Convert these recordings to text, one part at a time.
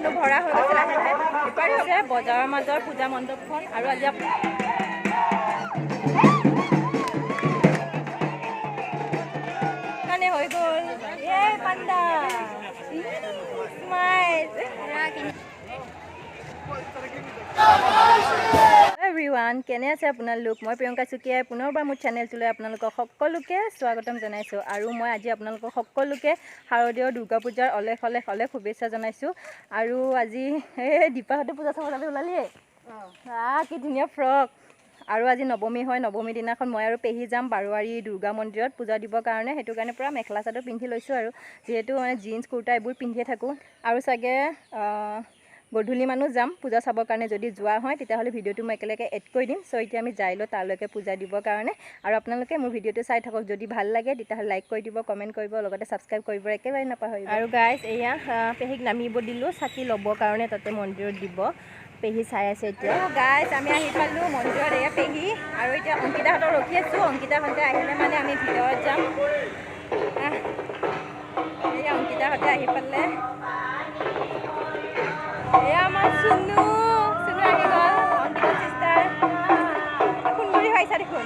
মানুহ ভৰা হৈ গৈছে লাহে লাহে। হৈছে বজাৰৰ মাজৰ পূজা মণ্ডপখন। আৰু আজি কাৰণে হৈ গ'ল। এই পাণ্ডা স্মাইল। এভৰিৱান, কেনে আছে আপোনালোক? মই প্ৰিয়ংকা চুকীয়াই পুনৰবাৰ মোৰ চেনেলটোলৈ আপোনালোকক সকলোকে স্বাগতম জনাইছোঁ। আৰু মই আজি আপোনালোকক সকলোকে শাৰদীয় দুৰ্গা পূজাৰ অলেখ অলেখ অলেখ শুভেচ্ছা জনাইছোঁ। আৰু আজি এই দীপাহঁতে পূজা চাব যাবলৈ ওলালিয়ে, কি ধুনীয়া ফ্ৰক। আৰু আজি নৱমী হয়, নৱমী দিনাখন মই আৰু পেহী যাম বাৰোৱাৰী দুৰ্গা মন্দিৰত পূজা দিবৰ কাৰণে। সেইটো কাৰণে পূৰা মেখেলা চাদৰ পিন্ধি লৈছোঁ আৰু যিহেতু মানে জিন্স কুৰ্তা এইবোৰ পিন্ধিয়ে থাকোঁ। আৰু চাগে গধূলি মানুহ যাম পূজা চাবৰ কাৰণে। যদি যোৱা হয় তেতিয়াহ'লে ভিডিঅ'টো মই একেলগে এড কৰি দিম। চ' এতিয়া আমি যাই লওঁ তালৈকে পূজা দিবৰ কাৰণে। আৰু আপোনালোকে মোৰ ভিডিঅ'টো চাই থাকক, যদি ভাল লাগে তেতিয়াহ'লে লাইক কৰি দিব, কমেণ্ট কৰিব, লগতে ছাবস্ক্ৰাইব কৰিব একেবাৰে নাপাহৰিব। আৰু গাইজ এয়া পেহীক নামিব দিলোঁ চাকি ল'বৰ কাৰণে, তাতে মন্দিৰত দিব। পেহী চাই আছে এতিয়া। গাইজ আমি আহি পালোঁ মন্দিৰত, এয়া পেহী। আৰু এতিয়া অংকিতাহঁতৰ ৰখি আছোঁ, অংকিতাহঁতে আহিলে মানে আমি ভিতৰত যাম। এয়া অংকিতাহঁতে আহি পালে। এয়া আমাৰ চুনু, চুনু আহি গ'ল, অংকিতা চিষ্টাৰ। সুন্দৰী পাইছা দেখোন।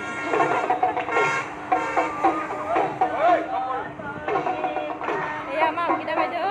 এয়া আমাৰ অংকিতা বাইদেউ।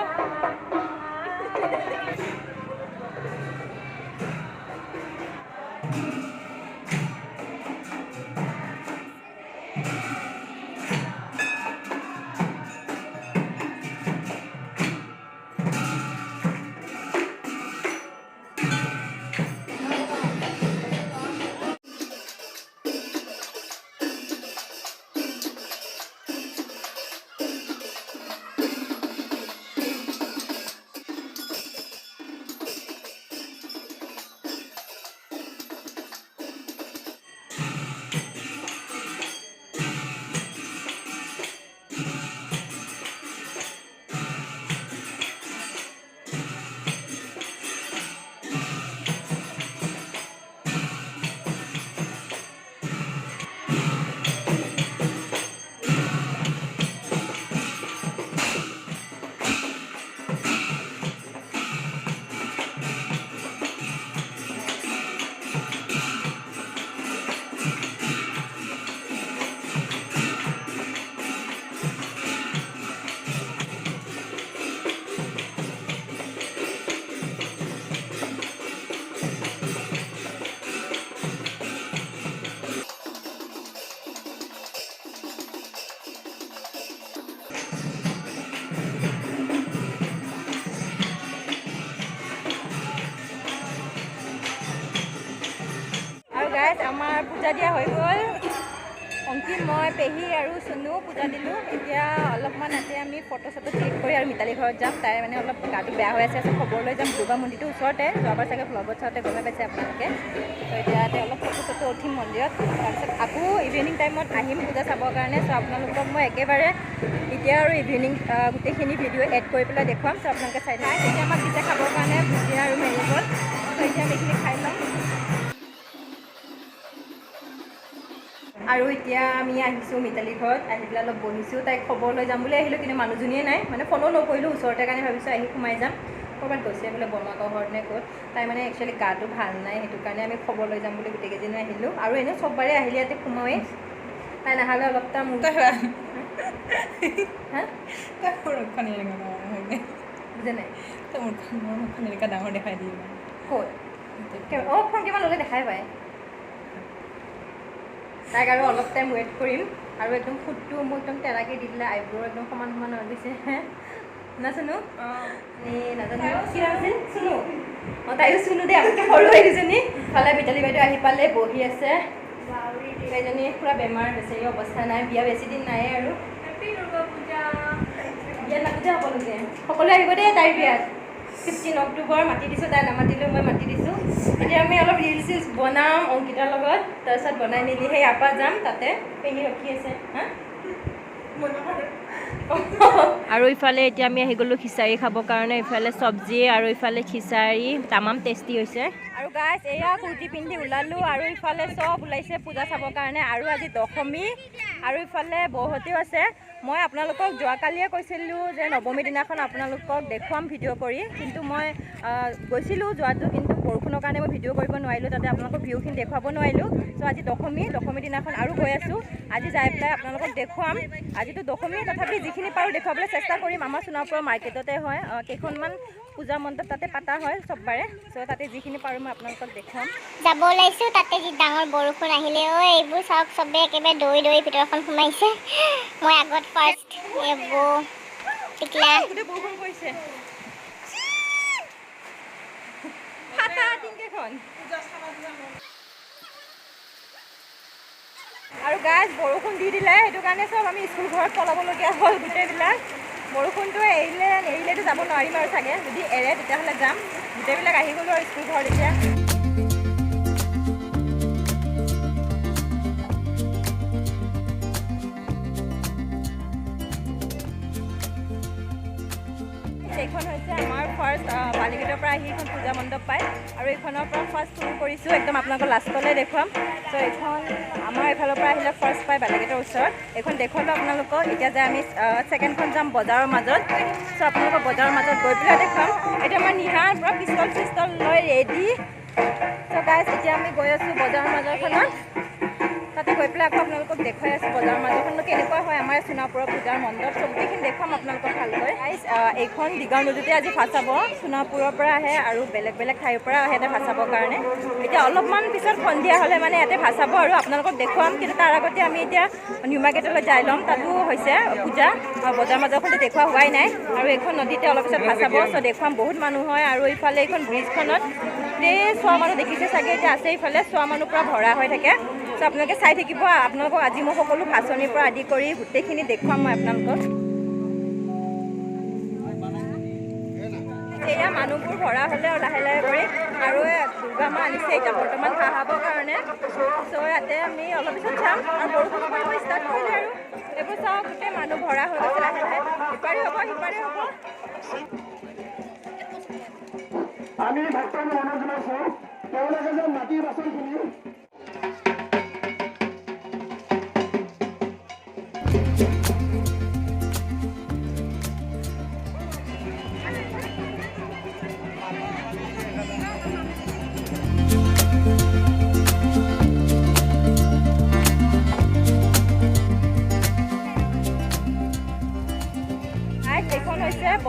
আমাৰ পূজা দিয়া হৈ গ'ল। অংকিত, মই, পেহী আৰু চুনু পূজা দিলোঁ। এতিয়া অলপমান ইয়াতে আমি ফটো চটো ক্লিক কৰি আৰু মিতালী ঘৰত যাম। তাই মানে অলপ গাটো বেয়া হৈ আছে, খবৰ লৈ যাম। দুৰ্গা মন্দিৰটোৰ ওচৰতে, যোৱাবাৰ চাগে ভ্লগত চাওঁতে গমে পাইছে আপোনালোকে। ত' এতিয়া ইয়াতে অলপ ফটো চটো উঠিম মন্দিৰত, তাৰপিছত আকৌ ইভিনিং টাইমত আহিম পূজা চাবৰ কাৰণে। চ' আপোনালোকক মই একেবাৰে এতিয়া আৰু ইভিনিং গোটেইখিনি ভিডিঅ' এড কৰি পেলাই দেখুৱাম। চ' আপোনালোকে চাই থাকক। এতিয়া আমাক দিছে খাবৰ কাৰণে ভুজিয়া আৰু মেৰিগ'ল্ড। চ' এতিয়া আমি এইখিনি খাই ল'ম। আৰু এতিয়া আমি আহিছোঁ মিতালী ঘৰত, আহি পেলাই অলপ বহিছোঁ। তাইক খবৰ লৈ যাম বুলি আহিলোঁ, কিন্তু মানুহজনীয়ে নাই, মানে ফোনো নকৰিলোঁ ওচৰতে কাৰণে ভাবিছোঁ আহি সোমাই যাম। ক'ৰবাত গৈছে বোলে বৰমাকৰ ঘৰত নে ক'ত। তাই মানে একচুৱেলি গাটো ভাল নাই, সেইটো কাৰণে আমি খবৰ লৈ যাম বুলি গোটেইকেইজনী আহিলোঁ। আৰু এনেও চববাৰে আহিলে ইয়াতে সোমাওঁৱেই, তাই নাহালে অলপ তাৰ মোৰ বুজা নাই ডাঙৰ দেখাই দিয়ে। ক'ত অঁ ফোন কিমান ল'লে দেখাই পায় তাইক। আৰু অলপ টাইম ৱেইট কৰিম। আৰু একদম ফুটটো মোক একদম তেৰাকৈ দি দিলে, আইব্ৰ' একদম সমান সমান হৈ গৈছে না চুনু? এই নাজানো কি নাম আছিল, চুনু। অঁ তাইও চুনু দেই, আমাতকৈ সৰু এইকেইজনী। ইফালে মিতালী বাইদেউ আহি পালে, বহি আছে। এইজনী পূৰা বেমাৰ, বেচেৰি অৱস্থা নাই, বিয়া বেছি দিন নাই আৰু। বিয়াত মাতিছে সকলোকে, সকলোৱে আহিব দেই তাইৰ বিয়াত। 15 অক্টোবৰ মাতি দিছোঁ, তাই নামাতিলেও মই মাতি দিছোঁ। এতিয়া আমি অলপ ৰিলচ চিলচ বনাম অংকিতাৰ লগত, তাৰপিছত বনাই মেলি সেই ইয়াৰ পৰা যাম, তাতে পেহী ৰখি আছে। হা আৰু ইফালে এতিয়া আমি আহি গ'লোঁ খিচাৰি খাবৰ কাৰণে। ইফালে চব্জি আৰু ইফালে খিচাৰি তামাম টেষ্টি হৈছে। আৰু গাইজ এয়া কুৰ্তি পিন্ধি ওলালোঁ আৰু ইফালে চব ওলাইছে পূজা চাবৰ কাৰণে। আৰু আজি দশমী আৰু ইফালে বৌহঁতেও আছে। মই আপোনালোকক যোৱাকালিয়ে কৈছিলোঁ যে নৱমী দিনাখন আপোনালোকক দেখুৱাম ভিডিঅ' কৰি, কিন্তু মই গৈছিলোঁ যোৱাটো, কিন্তু বৰষুণৰ কাৰণে মই ভিডিঅ' কৰিব নোৱাৰিলোঁ, তাতে আপোনালোকক ভিউখিনি দেখুৱাব নোৱাৰিলোঁ। চ' আজি দশমী, দশমী দিনাখন আৰু গৈ আছোঁ, আজি যাই পেলাই আপোনালোকক দেখুৱাম। আজিতো দশমী, তথাপি যিখিনি পাৰোঁ দেখুৱাবলৈ চেষ্টা কৰিম। আমাৰ সোণাপুৰৰ মাৰ্কেটতে হয়, কেইখনমান পূজা মণ্ডপ তাতে পাতা হয় চববাৰে। চ' তাতে যিখিনি পাৰোঁ মই আপোনালোকক দেখুৱাম। যাব ওলাইছোঁ, তাতে যি ডাঙৰ বৰষুণ আহিলে ঐ, এইবোৰ চাওক চবে একেবাৰে দৌৰি দৌৰি ভিতৰখন সোমাইছে। মই আগত ফাৰ্ষ্ট, এই বৌ টিকলা। গোটেই বৰষুণ পৰিছে, ফাটা টিংকেইখন। আৰু গাইজ বৰষুণ দি দিলে, সেইটো কাৰণে চব আমি স্কুল ঘৰত পলাবলগীয়া হ'ল গোটেইবিলাক। বৰষুণটো এৰিলে নেৰিলেতো যাব নোৱাৰিম আৰু চাগে, যদি এৰে তেতিয়াহ'লে যাম। গোটেইবিলাক আহি গ'লোঁ আৰু স্কুল ঘৰত এতিয়া। এইখন হৈছে আমাৰ ফাৰ্ষ্ট বালিগেটৰ পৰা আহি এইখন পূজা মণ্ডপ পায় আৰু এইখনৰ পৰা ফাৰ্ষ্ট শুৰু কৰিছোঁ, একদম আপোনালোকৰ লাষ্টলৈ দেখুৱাম। চ' এইখন আমাৰ এইফালৰ পৰা আহিলে ফাৰ্ষ্ট পায় বালিগেটৰ ওচৰত, এইখন দেখুৱালোঁ আপোনালোকক। এতিয়া যে আমি ছেকেণ্ডখন যাম বজাৰৰ মাজত। চ' আপোনালোকক বজাৰৰ মাজত গৈ পেলাই দেখুৱাম। এতিয়া আমাৰ নিহাৰ পূৰা পিষ্টল চিষ্টল লৈ ৰেডি। চ' গাইজ এতিয়া আমি গৈ আছোঁ বজাৰৰ মাজৰখনত, তাতে গৈ পেলাই আকৌ আপোনালোকক দেখুৱাই আছোঁ বজাৰৰ মাজৰখননো কেনেকুৱা হয় আমাৰ সোণাপুৰৰ পূজাৰ মণ্ডপ। চ' গোটেইখিনি দেখুৱাম আপোনালোকক ভালকৈ। গাইজ এইখন দিগাঁও নদীতে আজি ভাচাব, সোণাপুৰৰ পৰা আহে আৰু বেলেগ বেলেগ ঠাইৰ পৰা আহে ইয়াতে ভাচাবৰ কাৰণে। এতিয়া অলপমান পিছত সন্ধিয়া হ'লে মানে ইয়াতে ভাচাব আৰু আপোনালোকক দেখুৱাম। কিন্তু তাৰ আগতে আমি এতিয়া নিউ মাৰ্কেটলৈ যাই ল'ম, তাতো হৈছে পূজা, বজাৰ মাজৰখনতো দেখুওৱা হোৱাই নাই। আৰু এইখন নদীতে অলপ পিছত ভাচাব, চ' দেখুৱাম, বহুত মানুহ হয়। আৰু ইফালে এইখন ব্ৰিজখনত গোটেই চোৱা মানুহ দেখিছে চাগে, এতিয়া আছে ইফালে চোৱা মানুহ পূৰা ভৰা হৈ থাকে। চ' আপোনালোকে চাই থাকিব, আপোনালোকক আজি মই সকলো ভাচনিৰ পৰা আদি কৰি গোটেইখিনি দেখুৱাম মই আপোনালোকক। এয়া মানুহবোৰ ভৰা হ'লে আৰু লাহে লাহে কৰি আৰু দুৰ্গা মা আনিছে এতিয়া বৰ্তমান ভাহাবৰ কাৰণে। চ' ইয়াতে আমি অলপ পিছত যাম আৰু বৰষুণ পৰিব ষ্টাৰ্ট কৰিলে আৰু এইবোৰ চাওক গোটেই মানুহ ভৰা হৈ গৈছে লাহে লাহে, ইপাৰে হ'ব সিপাৰে হ'ব। আমি ভক্তক অনুৰোধ জনাইছোঁ তেওঁলোকে যে মাটিৰ বাচনখিনি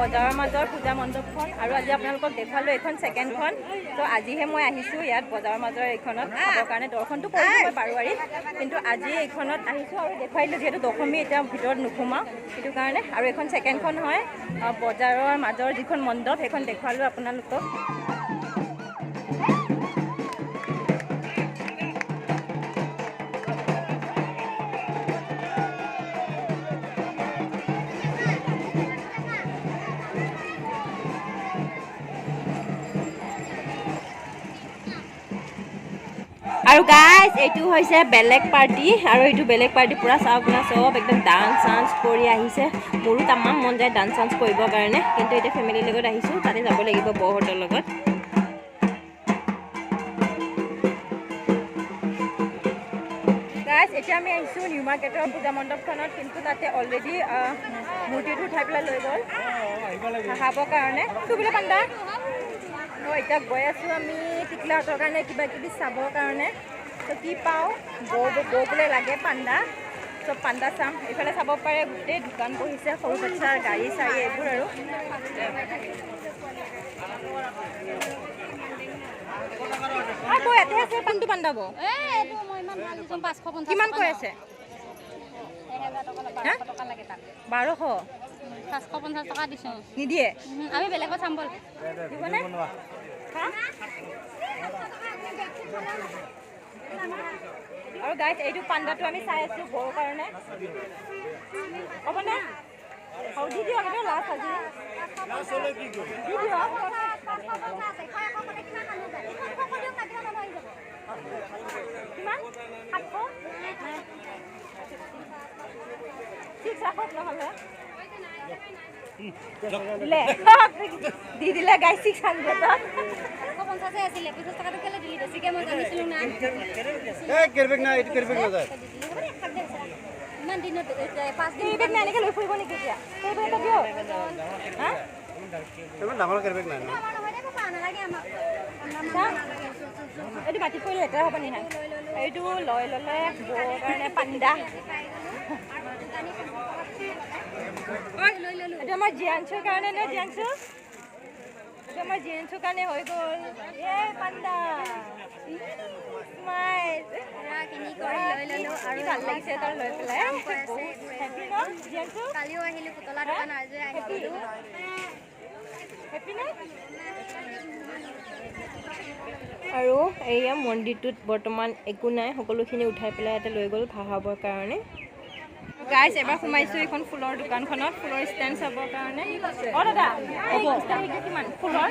বজাৰৰ মাজৰ পূজা মণ্ডপখন আৰু আজি আপোনালোকক দেখুৱালোঁ এইখন ছেকেণ্ডখন। ত' আজিহে মই আহিছোঁ ইয়াত বজাৰৰ মাজৰ এইখনত চাবৰ কাৰণে, দৰ্শনটো কৰিছোঁ মই বাৰোৱাৰীত, কিন্তু আজি এইখনত আহিছোঁ আৰু দেখুৱাই দিলোঁ, যিহেতু দশমী এতিয়া ভিতৰত নোসোমাওঁ সেইটো কাৰণে। আৰু এইখন ছেকেণ্ডখন হয় বজাৰৰ মাজৰ যিখন মণ্ডপ, সেইখন দেখুৱালোঁ আপোনালোকক। আৰু গাইজ এইটো হৈছে বেলেগ পাৰ্টি আৰু এইটো বেলেগ পাৰ্টি পূৰা চাওক না, চব একদম ডান্স চান্স কৰি আহিছে। মোৰো তামাম মন যায় ডান্স চান্স কৰিবৰ কাৰণে, কিন্তু এতিয়া ফেমিলিৰ লগত আহিছোঁ, তাতে যাব লাগিব বৌহঁতৰ লগত। গাইজ এতিয়া আমি আহিছোঁ নিউ মাৰ্কেটৰ পূজা মণ্ডপখনত, কিন্তু তাতে অলৰেডি মূৰ্তিটো উঠাই পেলাই লৈ গ'ল ভাসাবৰ কাৰণে। তোৰ বোলে পাণ্ডা। এতিয়া গৈ আছোঁ আমি টিকলাহঁতৰ কাৰণে কিবা কিবি চাবৰ কাৰণে। তো কি পাওঁ, বৌ বৌ বোলে লাগে পাণ্ডা, চব পাণ্ডা চাম। এইফালে চাব পাৰে গোটেই দোকান বহিছে, সৰু বাচ্ছাৰ গাড়ী চাড়ী এইবোৰ। আৰু বৌ ইয়াতে আছে কোনটো পাণ্ডা বৌ? কিমান কৈ আছে? 1200 550 টকা দিছোঁ। নিদিয়ে? আমি বেলেগত চাম ব'ল। দিবনে? আৰু গাইজ এইটো পাণ্ডাটো আমি চাই আছোঁ বৌৰ কাৰণে। হ'বনে? হৌ দি দিয়ক, এইটো লাষ্ট আজি দি দিয়ক। কিমান? 700? ঠিক ৰাখক নহ'লে। দিলে দি দিলে গাইজ 600ত। 550 আছিলে, 50 টকাটো কেলে দিলি বেছিকে? মই জানিছিলো না। কেৰবেক নাই, এইটো কেৰবেক নাযায়। ইমান দিনত 5 দিন কেৰিবেগ নাই, এনেকৈ লৈ ফুৰিব নেকি এতিয়া? কেৰিবেগ এটা দিয়ক। হা, ইমান ডাঙৰ কেৰবেক নাই ন? আমাৰ নহয় দে পাপা, নালাগে আমাক। এইটো মাটিত পৰিলে লেতেৰা হ'ব নিহান। এইটো লৈ ল'লে বৌৰ কাৰণে পাণ্ডা। এইটো আমাৰ জীয়াঞ্চুৰ কাৰণে নে জীয়াঞ্চু? এইটো আমাৰ জীয়াঞ্চুৰ কাৰণে হৈ গ'ল। এই পাণ্ডা স্মাইল কিনি কৰি লৈ ল'লো আৰু ভাল লাগিছে তাৰ লৈ পেলাই। বহুত হেপী ন জীয়াঞ্চু? কালিও আহিলোঁ পুতলা দোকান, আজি আহিলোঁ। হেপী নে? আৰু এয়া মন্দিৰটোত বৰ্তমান একো নাই, সকলোখিনি উঠাই পেলাই ইয়াতে লৈ গ'ল ভাহাবৰ কাৰণে। গাইজ এবাৰ সোমাইছোঁ এইখন ফুলৰ দোকানখনত, ফুলৰ ষ্টেণ্ড চাবৰ কাৰণে। অঁ দাদা, হ'ব কিমান ফুলৰ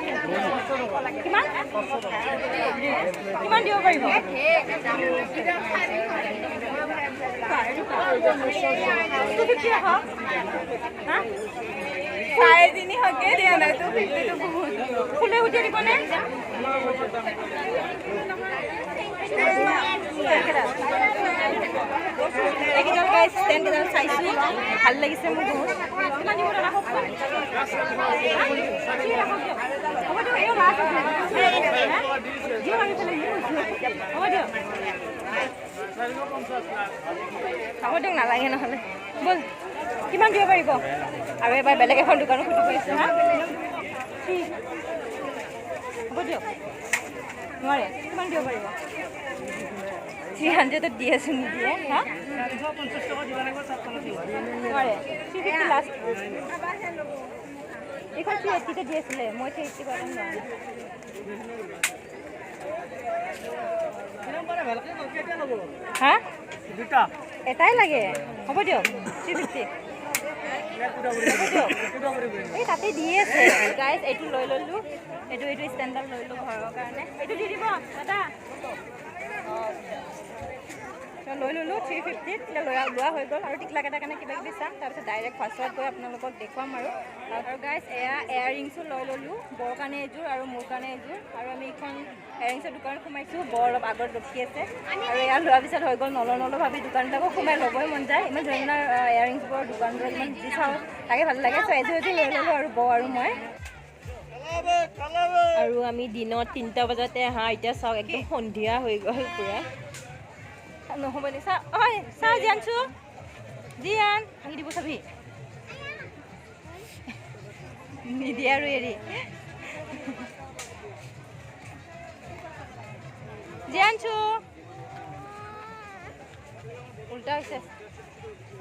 কিমান কিমান দিব পাৰিব? 250 ৰাখক। হা, 350কে দিয়া নাই, 250টো বহুত। ফুলে উঠিয়ে দিবনে? এইকেইডাল গাইজ ষ্টেণ্ড কেইডাল চাইছোঁ, ভাল লাগিছে মোৰ বহুত। কিমান দিব দাদা কওকচোন? হ'ব দিয়ক, এও লাষ্ট আছে। দিয়ক আৰু এইফালে, হ'ব দিয়ক, হ'ব দিয়ক, নালাগে নহ'লে। ব'ল, কিমান দিব পাৰিব? আৰু এবাৰ বেলেগ এখন দোকানত সুধি কৰিছোঁ। হা, হ'ব দিয়ক, নোৱাৰে। কিমান দিব পাৰিব? 300ত দি আছোঁ, নিদিয়ে। হা, নোৱাৰে। 350 লাষ্ট। এইখন 380তে দি আছিলে, মই 380 কৰা নোৱাৰোঁ। হা, এটাই লাগে। হ'ব দিয়ক, 350 হ'ব দিয়ক। এই তাতে দিয়ে আছে। গাইজ এইটো লৈ ল'লোঁ, এইটো এইটো ষ্টেণ্ডডাল লৈ ল'লোঁ ঘৰৰ কাৰণে। এইটো দি দিব দাদা। লৈ ল'লোঁ 350ত। এতিয়া লোৱা হৈ গ'ল। আৰু টিকলাক এটাৰ কাৰণে কিবা কিবি চাম, তাৰপিছত ডাইৰেক্ট ফাৰ্ষ্টত গৈ আপোনালোকক দেখুৱাম। আৰু আৰু গাইজ এয়া এয়াৰিংছো লৈ ল'লোঁ, বৰ কাৰণে এযোৰ আৰু মোৰ কাৰণে এযোৰ। আৰু আমি এইখন এয়াৰিংছৰ দোকানত সোমাইছোঁ, বৰ অলপ আগত ৰখি আছে। আৰু এয়া লোৱাৰ পিছত হৈ গ'ল, নলওঁ নলওঁ ভাবি দোকানবিলাকো সোমাই ল'বই মন যায়। ইমান ধুনীয়া এয়াৰিংছবোৰৰ দোকানবোৰ, ইমান যি চাওঁ তাকে ভাল লাগে। চ' এযোৰ এযোৰ লৈ ল'লোঁ আৰু বৌ আৰু মই। আৰু আমি দিনত 3টা বজাতে আহা, এতিয়া চাওক একদম সন্ধিয়া হৈ গ'ল পূৰা। নহ'ব নি? চা ঐ, চা জীয়াঞ্চু, জীয়ান ভাঙি দিব চাবি। নিদিয়ে আৰু এৰি। জীয়াঞ্চু উল্টা হৈছে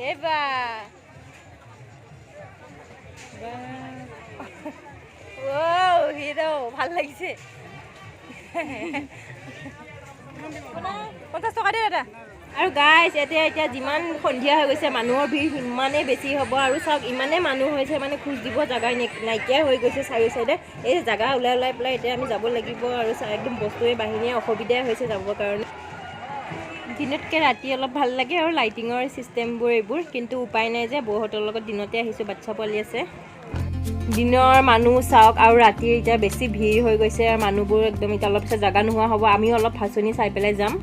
এইবা। হিৰ' ভাল লাগিছে। 50 টকা দেই দাদা। আৰু গাইজ এতিয়া এতিয়া যিমান সন্ধিয়া হৈ গৈছে, মানুহৰ ভিৰ সিমানেই বেছি হ'ব। আৰু চাওক ইমানেই মানুহ হৈছে, মানে খোজ দিব জেগাই নাইকিয়া হৈ গৈছে চাৰিও চাইডে। এই জেগা ওলাই ওলাই পেলাই এতিয়া আমি যাব লাগিব। আৰু একদম বস্তুৱে বাহিনীয়ে অসুবিধাই হৈছে যাবৰ কাৰণে। দিনতকৈ ৰাতি অলপ ভাল লাগে আৰু লাইটিঙৰ ছিষ্টেমবোৰ এইবোৰ, কিন্তু উপায় নাই যে বৌহঁতৰ লগত দিনতে আহিছোঁ, বাচ্ছা পোৱালি আছে। দিনৰ মানুহ চাওক আৰু ৰাতিৰ এতিয়া বেছি ভিৰ হৈ গৈছে আৰু মানুহবোৰ একদম এতিয়া অলপ পিছত জেগা নোহোৱা হ'ব। আমিও অলপ ভাচনি চাই পেলাই যাম।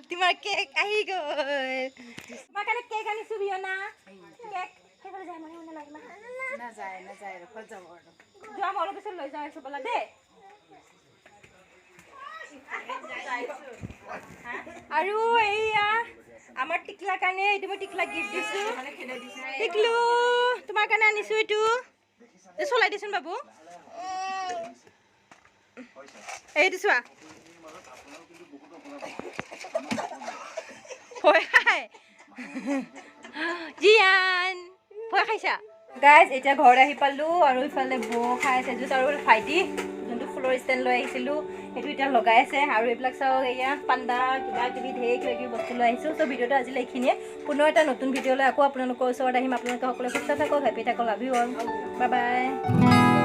তোমাৰ কেক আহি গ'ল। তোমাৰ কাৰণে কেক আনিছোঁ বিয়না। কেক সেইফালে যায় মানে মানে লৈ নাযায় নাযায়, ঘৰত যাব আৰু। যোৱা, মই অলপ পিছত লৈ যাওঁ আছোঁ ব'লা দেই। আৰু এইয়া আমাৰ টিকলা কাৰণে এইটো মই টিকলা গিফ্ট দিছোঁ। টিকলু তোমাৰ কাৰণে আনিছোঁ এইটো, চলাই দিচোন বাবু। এইটো চোৱা, ভয় খাই জিয়ান, ভয় খাইছা? গাইজ এতিয়া ঘৰত আহি পালোঁ আৰু ইফালে বৌ খাই আছে জুচ। আৰু ভাইটি যোনটো ফুলৰ ষ্টেণ্ড লৈ আহিছিলোঁ সেইটো এতিয়া লগাই আছে। আৰু এইবিলাক চাওক, এয়া পাণ্ডা কিবা কিবি ঢেৰ কিবা কিবি বস্তু লৈ আহিছোঁ। চ' ভিডিঅ'টো আজিলৈ এইখিনিয়ে। পুনৰ এটা নতুন ভিডিঅ' লৈ আকৌ আপোনালোকৰ ওচৰত আহিম। আপোনালোকে সকলোৱে সুস্থ থাকক, হেপী থাকক। Love you all, bye bye.